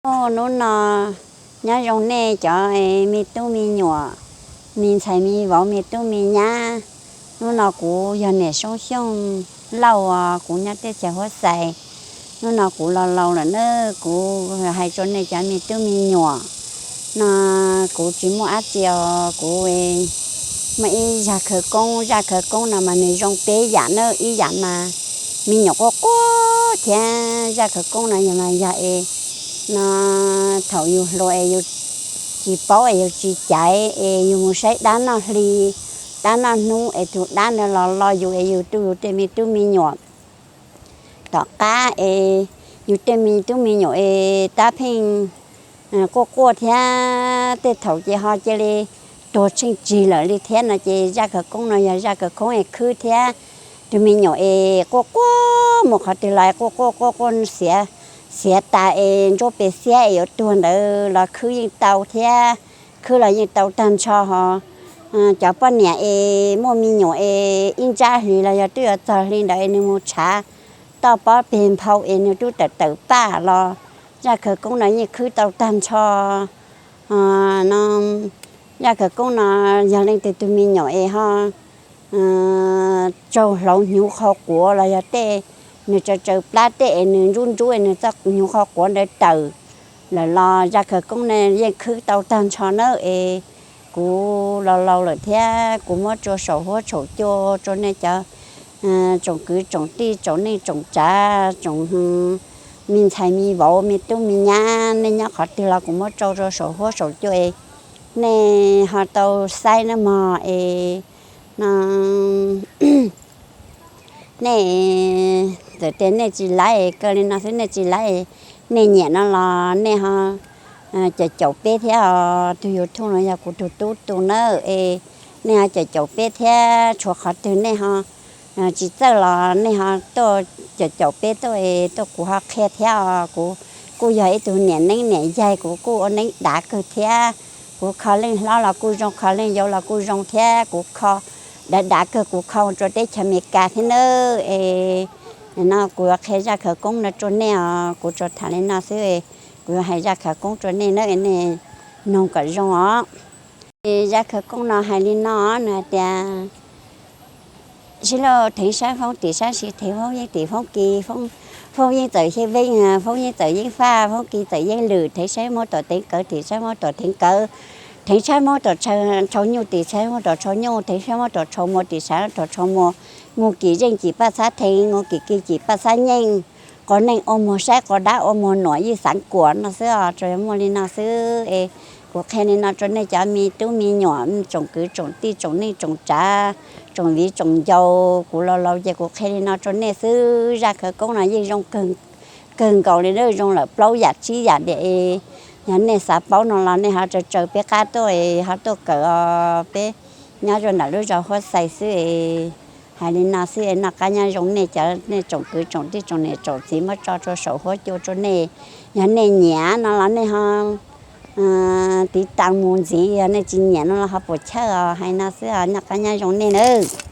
Hnub no nyob zoo nej cov me tub me nyuam, me ntxhais me vauv, me tub me nyab. Hnub no kuv yog niam Soob Xyooj Lauj os, kuv nyob teb chaws Huab Xais. Hnub no kuv los laus lawm na, kuv hais rau nej cov me tub me nyuam no, kuv tsis muaj dab tsi os, kuv muaj ib zaj khawv koob. Zaj khawv koob no mas nws zoo peb yam na, ib yam mas me nyuam quaj quaj thiab zaj khawv koob no yog mas yog es no thaum yus hluas es yus tsis paub es yus tsis caiv es yus mus saib dab noj hli dab noj hnub es tus dab ntawd los lo yus es yus tu yus tej me tub me nyuam tom qab es yus tej me tub me nyuam es tab pheej quaj quaj thiab tej thaum ces ho cia li tuag tsheej tsig lawm li thiab no ces zaj khawv koob no yog zaj khawv koob es khwb thiab. Tus me nyuam es quaj quaj mus qhov twg los quaj quaj quaj quaj xiav, xiav tas es ntsuab pes xiab es yuav tuag ntawd los khwb yeej tau thiab, khwb los yeej tau tag nrho ho. Cov poj niam es muaj me nyuam es ib ntsab hlis los yog twb yuav txog hli ntawd es nws mus tshav toj pob peg nphau es nws twb tawm tawm paj los zaj khawv koob no yeej khwb tau tag nrho no. Zaj khawv koob no yog leej twg tus me nyuam es ho tsaug hlau hnyuv qhov quav los yog tej nws tsaws tsaws plab tej es nws nrub nrub es nws txoj hnyuv qhov quav ntawd tawm lawm los zaj khawv koob no yeej khwb tau tag nrho nawb es. Kuv los laus lawm thiab kuv muab tso saum huab saum cua rau nej cov tsoom kwv tsoom tij tsoom neej tsoom tsav tsoom me ntxhais me vauv me tub me nyab, nej nyob qhov twg los kuv muab tso rau saum huab saum cua es nej ho tau saib nawb mog es no. Nej txawm tias nej tsis laib es kaw li no xwb, nej tsis laib, nej nyiam no los nej ho caum caum peb thiab os. Tus YouTube no yog kuv tus tub tus nawb es nej ho caum caum peb thiab, tshuav qhov twg nej ho tsis txawj los nej ho tuaj caum caum peb tuaj es tuaj kuv ho qhia thiab os. Kuv kuj yog ib tug niam neeb niam yaig, kuv kuj ua neeb dav kawg thiab. Kuv kho leej hlob los kuj zoo, kho leej yau los kuj zoo thiab. Kuv kho dav dav kawg, kuv kho rau teb chaws Amelikas thiab nawb es. No kuv yuav qhia zaj khawv koob no rau nej os, kuv tsuas tham li no xwb, kuv yuav hais zaj khawv koob rau nej nawb, nej noog kom zoo os. Zaj khawv koob no hais li no, nws hais tias sib lauj, theev saib foob tim saib siv, theev foob yeeb tim foob kis, foob yeeb txawm yeej veeb, foob yeeb txawm yeej faj, foob kis txawm yeej lwm, theev saib muab tom theev kawv, tim saib muab tom theev kawv, theev saib muab tom tshau nyuj, tim saib muab tom tshau nyuj, theev saib muab tom tshau muas, tim saib tom tshau muas, mus kim zeej kim paj xab theev, mus kim kis kim paj xab nyeej, quas neej ua muag saib, quas dab ua muag nuam, yij xaav kuam no xwb os. Tsuas yog muaj li no xwb es kuv qhia li no rau nej cov me tub me nyuam, tsoom kwv tsoom tij, tsoom neej tsoom tsav, tsoom viv tsoom ncaus. Kuv laus laus ces kuv qhia li no rau nej xwb. Zaj khawv koob no yeej zoo kawg nkaus li, zoo lawm plaub yam tsib yam diam es. Yog nej xav paub no los nej ho tsaws tsaws peb qab tuaj es ho tuaj kawm os. Peb nyob rau ntawm lub zos Huab Xais xwb es. Hais li no xwb es noj qab nyob zoo nej cov, nej tsoom kwv tsoom tij tsoom niam tsoom txiv, muab tso rau saum huab cua rau nej. Yog nej nyiam no los nej ho tiv tas mus ntxiv, yog nej tsis nyiam no los ho puas chawj os. Hais no xwb os, noj qab nyob zoo nej nawb.